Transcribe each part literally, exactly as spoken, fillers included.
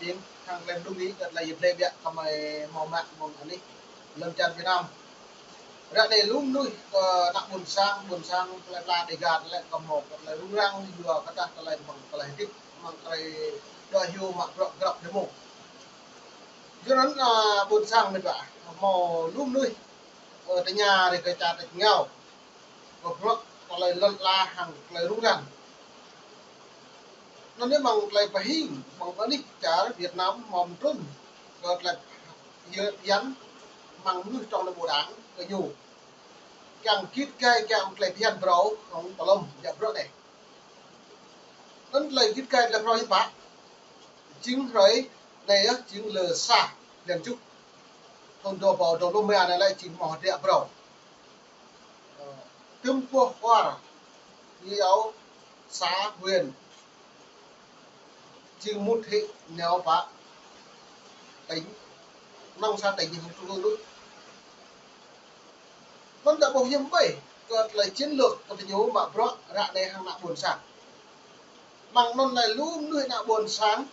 Hăng tơlơi mơđung ih kơ tơlơi yit lĕ biă kơ mơi hmâo mă mơ̆ng anih lŏn čar Việt Nam. Ră anai lu mơnuih kơ ană ƀôn sang, ƀôn sang tơlơi pla Dega tơlơi kơ hmâo kơ tơlơi rŭng răng, yua kơ tah tơlơi mơ̆ng tơlơi hơdip, mơ̆ng tơlơi đuaĭ hyu mă bruă grăp dơmô. Yua anŭn, a, ƀôn sang mĕt wa, hmâo lu mơnuih, ơ, tơña rai kơ čar tač rơngiao. Kơ bruă tơlơi lŏn ala hăng tơlơi rŭng răng. Anŭn yơh mơ̆ng tơlơi pơhing, mơ̆ng anih čar Việt Nam hmâo mơtrŭn kơ tơlơi phiăn, phiăn mơ̆ng mơnuih trong anai ƀu đang kơ ñu. Kiăng git gai, kiăng tơlơi phiăn phrâo, hăng tơlŏm djă bruă anai. Anŭn tơlơi git gai tơlơi phrâo hiư̆m pă. Jing hrơi anai yơh, jing lơ sa blan tơjuh. Thun dua rơbâo dua pluh rơma anai lĕ jing hmâo hơdră phrâo. Ơ, tơm boh kwar, ñu iâu xã huyện. Jing mŭt hĭ nao pơ tỉnh, nŏng sa tỉnh hăng trung ương đôč. Anŭn ta ƀuh hiư̆m pă kơ tơlơi chiến lược kơ tơñu mă bruă ră anai hăng ană ƀôn sang. Mơ̆ng anŭn lĕ lu mơnuih ană ƀôn sang,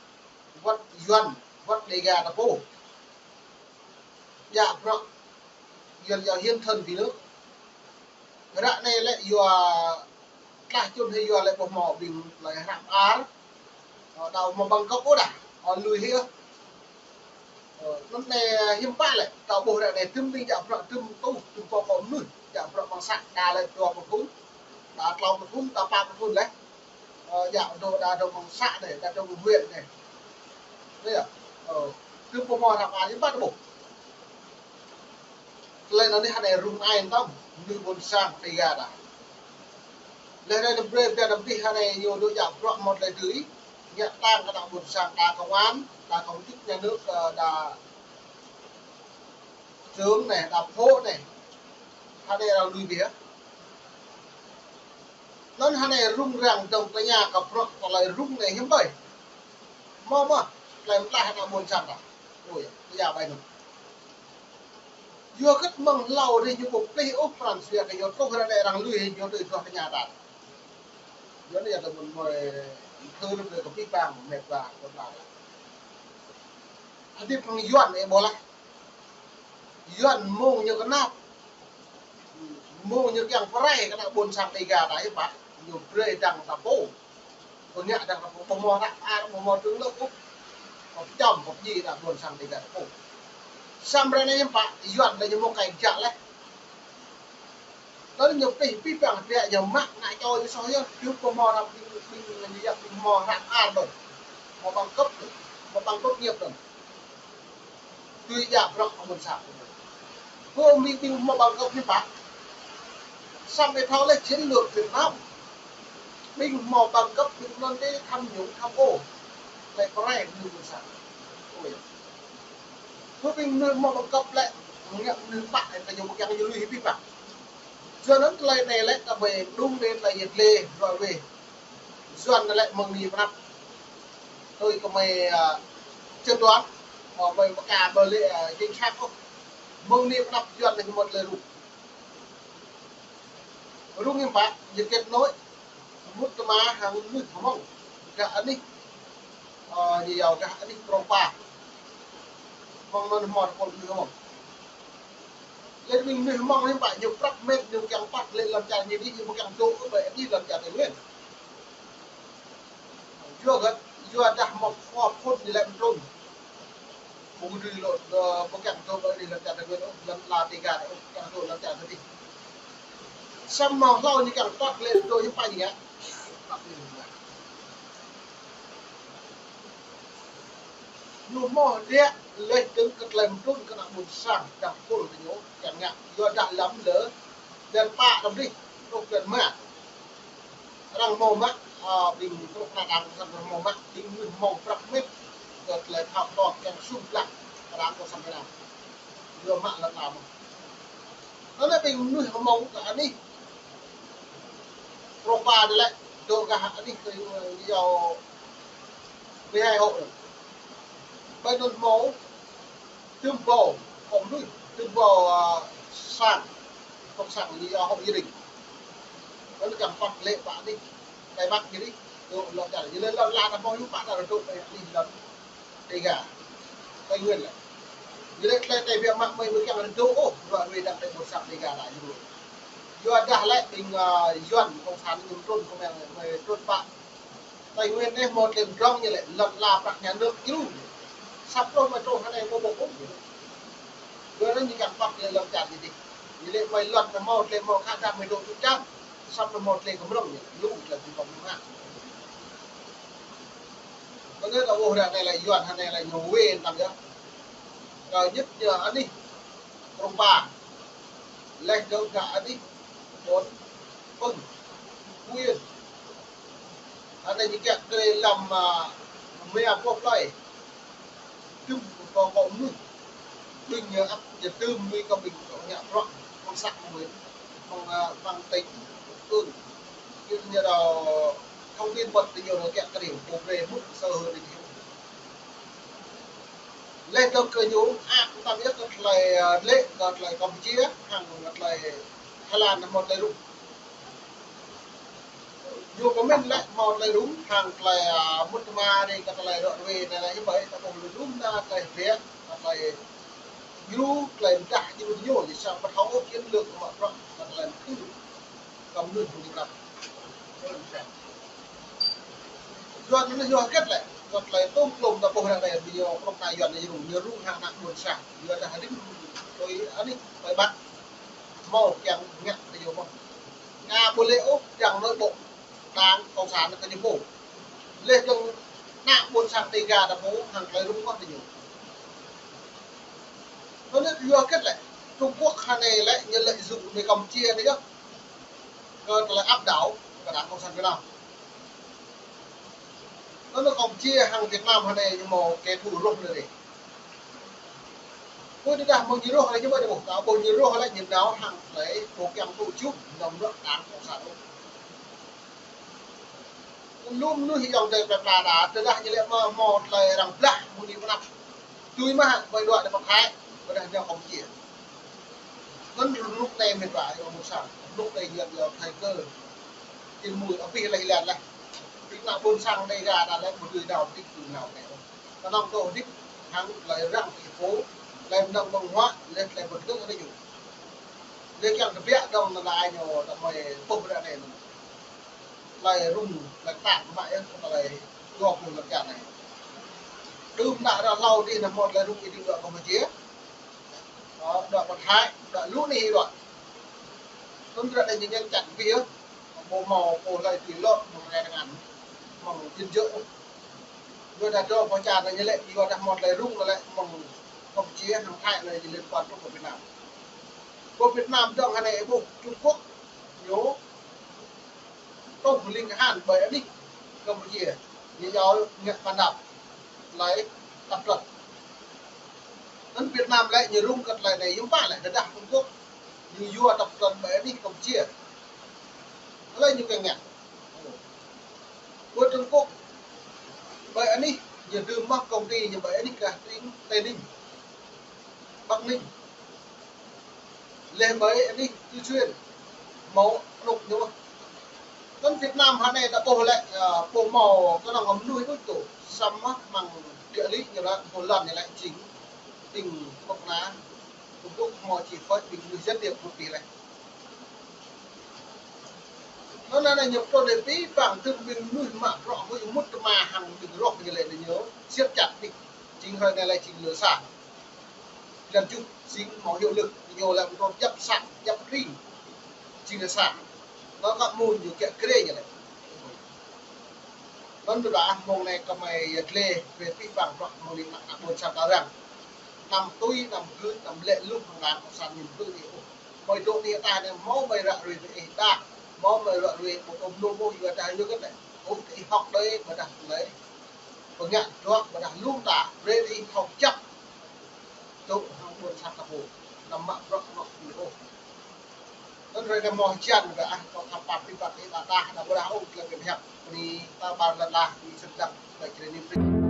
wơ̆t Yuan, wơ̆t Dega ta pô. Djă bruă Yuan iâu hiến thân vì nước. Ră anai lĕ yua tlah čun hĭ yua lĕ ƀu hmâo ƀing tơlơi hră ar. Ơ, đa hmâo bằng cấp ôh đa, ơ, lui hĭ ôh. Ơ, anŭn anai hiư̆m pă lĕ, ta ƀuh ră anai tơm ƀing djă bruă tơm tuh, tơm pô kơ mơnuih, djă bruă mơ̆ng să đa lĕ dua pluh thun, đa klâo pluh thun, đa pă pluh thun lĕ. Ơ, djă dŏ đa dŏ mơ̆ng să anai, đa dŏ mơ̆ng huyện anai. Anai yơh, ơ, tơm pô hmâo hră ar hiư̆m pă ta ƀuh. Tơlơi anŭn anai hơnai rŭng ai tơm, mơnuih ƀôn sang Dega ta. Leh anai anăm brơi biă anăm pih hơnai ñu dŏ djă bruă hmâo tơlơi dưi, ngă tang kơ ană ƀôn sang đa công an, đa công chức nhà nước, ơ, đa trưởng anai, đa phó anai. Hơnai arăng lui biă. Anŭn hơnai rŭng răng dơ̆ng tơña kơ bruă tơlơi rŭng anai hiư̆m pă. Hmâo mơ̆ tơlơi pơklaih ană ƀôn sang ta. Ôi, tơña ƀai anŭn. Yua kơ mơ̆ng hlâo rai ñu ƀu pơplih ôh pran jua kơ ñu truh ră anai arăng lui ñu tui truh tơña ta. Yua anai yơh tơmŭn mơi thơ rơp kơ pih pang mĕt wa kơ pla. Hơdip hăng Yuan ih ƀuh lah. Yuan mơ̆ng ñu kơnap. Mơ̆ng ñu kiăng pơrai kơ ană ƀôn sang Dega ta hiư̆m pă. Ñu brơi dăng ta pô. Kơ ngă dăng ta pô. Ƀu hmâo hră ar, ƀu hmâo trường lớp ôh. Kơ pơčăm, kơ pơdjai ană ƀôn sang Dega ta pô. Samơ̆ ră anai hiư̆m pă, Yuan lĕ ñu hmâo kơ djă leh. Tơl ñu pih, pih pang biă ñu mă ană čô ñu soh yơh, tơl ƀu hmâo hră ƀing, ƀing ñu yap ƀing hmâo hră ar đôč. Hmâo bằng cấp đôč, hmâo bằng tốt nghiệp đôč. Tui djă bruă kơ ƀôn sang. Kơ ƀing, ƀing hmâo bằng cấp hiư̆m pă. Samơ̆ thâo leh chiến lược Việt Nam. Ƀing hmâo bằng cấp ƀing anŭn đa tham nhũng tham ô. Lĕ pơrai mơnuih ƀôn sang. Ôi. Kơ ƀing mơnuih hmâo bằng cấp lĕ, ngă mơnuih pă lĕ, kơ ñu ƀu kiăng ñu lui hĭ pih pang. Yua anŭn tơlơi anai lĕ, kơ ƀai mơđung anai tơlơi yet lĕ, roi wê. Yua anŭn lĕ mơ̆ng anai pơanăp. Tui kơ mơi, a, chẩn đoán, mơi ƀu ka ƀơi lĕ, a, chính xác ôh. Mơ̆ng anai pơanăp yua anŭn lĕ mơ̆t lĕ rŭng. Rŭng hiư̆m pă, ñu kết nối mŭt tơma hăng mơnuih Hmông. Gah anih, ơ, ñu iâu gah anih Krông Pa. Hmông anŭn hmâo tơpul mơnuih Hmông. Lĕ ƀing mơnuih Hmông hiư̆m pă, ñu prăp mĕt, ñu kiăng păt lĕ lŏn čar ñu dih, ñu ƀu kiăng dŏ ƀơi anih lŏn čar Tây Nguyên. Yua gơ̆t, yua dah hmâo khua phŭn ñu lĕ mơtrŭn. Ƀu dưi lŏn, ơ, ƀu kiăng dŏ ƀơi anih lŏn čar Tây Nguyên ôh, lŏn ala Dega ôh, kiăng dŏ lŏn čar ta dih. Samơ̆ hlâo ñu kiăng păt lĕ dŏ hiư̆m pă ñu ngă. Păt lĕ ñu ngă. Ñu hmâo hơdră leh dơ̆ng kơ tơlơi mơtrŭn kơ ană ƀôn sang, dăng pul kơ ñu, kiăng ngă, yua dah lăm lơ, blan pă tơm dih, truh blan rơma. Arăng hmâo mă, a, ƀing truh kơ đảng cộng sản arăng hmâo mă, ƀing mơnuih hmâo prăp mĕt, kơ tơlơi thâo tŏ kiăng sum blă, kơ đảng cộng sản Việt Nam. Yua mă lŏn ala mơ̆n. Anŭn lĕ ƀing mơnuih hmâo kơ anih, Krông Pa anai lĕ, dŏ gah anih kơ iâu mười hai hộ anŭn. Ƀơi anŭn hmâo tơm ƀâo, kơ mơnuih, tơm ƀâo, a, sang, tŏk sang ñu iâu hộ gia đình. Anŭn kiăng păt lĕ pă anih, Tây Bắc ñu dih, dŏ lŏn čar, ñu lĕ lŏn ala ta hmâo hiư̆m pă ta dŏ ƀơi anih lŏn. Dega. Tây Nguyên lĕ. Ñu lĕ tơlơi Tây Việt mă mơi mơi kiăng rơdô ôh, ruă ruê dăng tơlơi ƀôn sang Dega đa ñu. Yua dah lĕ ƀing, ơ, Yuan cộng sản ñu trŭn kơ mơi, mơi trŭn pă. Tây Nguyên anai hmâo tơlơi pơdrŏng ñu lĕ lŏn ala prăk nhà nước ñu. Săp truh mơi truh hơnai mơ̆ ƀu ƀuh. Yua anŭn ñu kiăng păk ñu lŏn čar ñu dih. Ñu lĕ mơi lŏn mơi hmâo tơlơi hmâo khă dah mơi dŏ čŭ čar. Săp mơi hmâo tơlơi kơmrơ̆ng ñu. Lu tơlơi kơmrơ̆ng mơ̆. Kơ anai ta ƀuh ră anai lĕ Yuan hơnai lĕ ñu wê tam yơh. Kơ ñĭt ñu anih Krông Pa. Leh dơ̆ng kơ anih Ƀôn Pưng, Phú Yên. Anai ñu kiăng kơ lăm, a, mia pô plơi. Tơm kơ kơ mơnuih. Ƀing ñu ăt ñu tơm mui kơ ƀing kơ ngă bruă, mơ̆ng să mơnuih. Mơ̆ng, a, mơ̆ng tỉnh, ưm. Kiăng ñu đa thông tin bật ñu đa kiăng kơ rĭm, pô brơi mŭt sơ hơ̆ ñu. Leh dơ̆ng kơ ñu, a, tam yơh kơ tơlơi, a, lĕ kơ tơlơi Campuchia, hăng kơ tơlơi Thái Lan hmâo tơlơi rŭng. Ñu kơ mĭn lĕ hmâo tơlơi rŭng, hăng tơlơi, a, mŭt tơma rai kơ tơlơi ruă ruê anai lĕ hiư̆m pă, ta ƀuh lu rŭng ta tơlơi hriă, tơlơi djru, tơlơi mơdah djru ñu, ñu samơ̆ ƀu thâo ôh chiến lược mă bruă, tơlơi mơkư̆. Kơ mơnuih ƀu djru lăm. Yua anŭn yua hơget lĕ, yua tơlơi tôm klôm ta ƀuh ră anai, ƀing ñu krŏk na Yuan ñu rŭng, ñu rŭng hăng ană ƀôn sang. Yua dah rĭm tui anih tơlơi ƀăt. Hmâo kiăng ngă tơlơi yua mơ̆n. Ngă ƀu lĕ ôh, kiăng nội bộ Đảng Cộng sản kơ ñu pô. Leh dơ̆ng ană ƀôn sang Dega ta pô hăng tơlơi rŭng mơ̆n tơ ñu. Anŭn yua hơget lĕ, Trung Quốc hơnai lĕ ñu lợi dụng nai Campuchia anai yơh. Kơ tơlơi áp đảo kơ Đảng Cộng sản Việt Nam. Anŭn Campuchia hăng Việt Nam hơnai ñu hmâo kẻ thù rŏh anai rai. Ƀu tơdah mơ̆ng ñu rŏh anai ñu ƀu ƀuh, ta ƀuh ñu rŏh lĕ ñu nao hăng tơlơi pô kiăng tŭ jŭ nơm rŏh Đảng Cộng sản. Lu mơnuih ayŏng adơi plơi pla ta, tơdah ñu lĕ mơ̆ hmâo tơlơi arăng blah mơ̆ng anai pơ anăp. Tui mơ̆ ƀơi đuaĭ đah pơ Thái, ƀơi đah ñu Campuchia. Anŭn rơnŭk anai mĕt wa, ayŏng ƀôn sang. Rơnŭk anai yua yua thời cơ. Tin mui abih leh lan leh. Ƀing ană ƀôn sang Dega đa lĕ ƀu dưi nao, ƀu dưi nao anai. Kơnơ̆ng dŏ hơdip hăng tơlơi răng kơ pô, tơlơi mơnơ̆ng ƀơ̆ng huă, leh tơlơi pơkơdơ̆ng anai ñu. Leh kiăng tơbiă dơ̆ng anŭn lĕ ai ñu ta mơi ƀuh ră anai anŭn. Tơlơi rŭng, tơlơi kơtang mă yơh, tơlơi dua pluh lăm čar anai. Đưm đă ră hlâo dih anŭn hmâo tơlơi rŭng ih dih đuaĭ Campuchia. Ơ, đuaĭ pơ Thái, đuaĭ lu anih đuaĭ. Tơm ră anai ñu ñen čăt abih yơh. Ƀu hmâo pô hlơi tui lŏ, mơ̆ng rai tơngan. Mơ̆ng jin jơ̆. Yua dah dŏ pơ čar anai ñu lĕ, yua dah hmâo tơlơi rŭng lĕ, mơ̆ng Campuchia, hăng Thái lĕ ñu liên quan truh pơ Việt Nam. Pơ Việt Nam dơ̆ng hơnai ƀuh Trung Quốc, ñu tŭ ling kơhan ƀơi anih Campuchia, ñu yua ngă phản động, tơlơi tập trận. Anŭn Việt Nam lĕ ñu rŭng kơ tơlơi anai, yua mơ̆ lĕ tơdah Trung Quốc ñu yua tập trận ƀơi anih Campuchia. Tơlơi ñu kiăng ngă. Ƀơi Trung Quốc, ƀơi anih, ñu dưm mơ̆ công ty ñu ƀơi anih kah tring Tây Ninh, Bắc Ninh. Leh ƀơi anih Tứ Xuyên, hmâo anŭk ñu mơ̆. Anŭn Việt Nam hơnai ta ƀuh lĕ, ơ, ƀu hmâo kơnơ̆ng mơnuih đôč tŭ, samơ̆ mơ̆ng địa lý ñu lĕ, hmâo lŏn ñu lĕ jing, ƀing kơnuk kơna Trung Quốc hmâo či phơi ƀing mơnuih gián điệp mơ̆ pih leh. Anŭn anai ñu pơtrŭn lĕ pih păng tơm ƀing mơnuih mă bruă huĭ mŭt tơma hăng ƀing rŏh ñu lĕ ñu siap čăt ƀing. Jing hrơi anai lĕ jing lơ sa. Blan tơjuh jing hmâo hiệu lực, ñu lĕ pơtrŭn djăp să, djăp tring. Jing lơ sa. Anŭn kơ mơ̆n ñu kiăng kơrê ñu lĕ. Anŭn tơdah mơ̆ng anai kơmơi yơh lĕ, brơi pih păng bruă mơ̆ng anai ană ƀôn sang ta răng. Anăm tui, anăm gưt, anăm lĕ luh, anăm đảng cộng sản ñu brơi ih ôh. Mơi dŏ anai ta anai hmâo mơi ră ruai ih đa. Hmâo mơi ră ruai ƀu tŭ mơnuih ôh, yua dah yua kơ anai. Ôh kơ ih hŏk đơi, ƀôdah tơlơi pơngă dŏ, ƀôdah lu ta, brơi ih thâo čăp. Tŭ hăng ƀôn sang ta pô, anăm mă bruă mă pui ôh. Anŭn hrơi anai hmâo hơjan kơ ah, kâo khăp pap pih păng ih đa đa, đa ƀôdah ôh, tơlơi pơhiăp. Bơni ta ƀar lăn ala, ih sơdang, ƀơi čơrơni.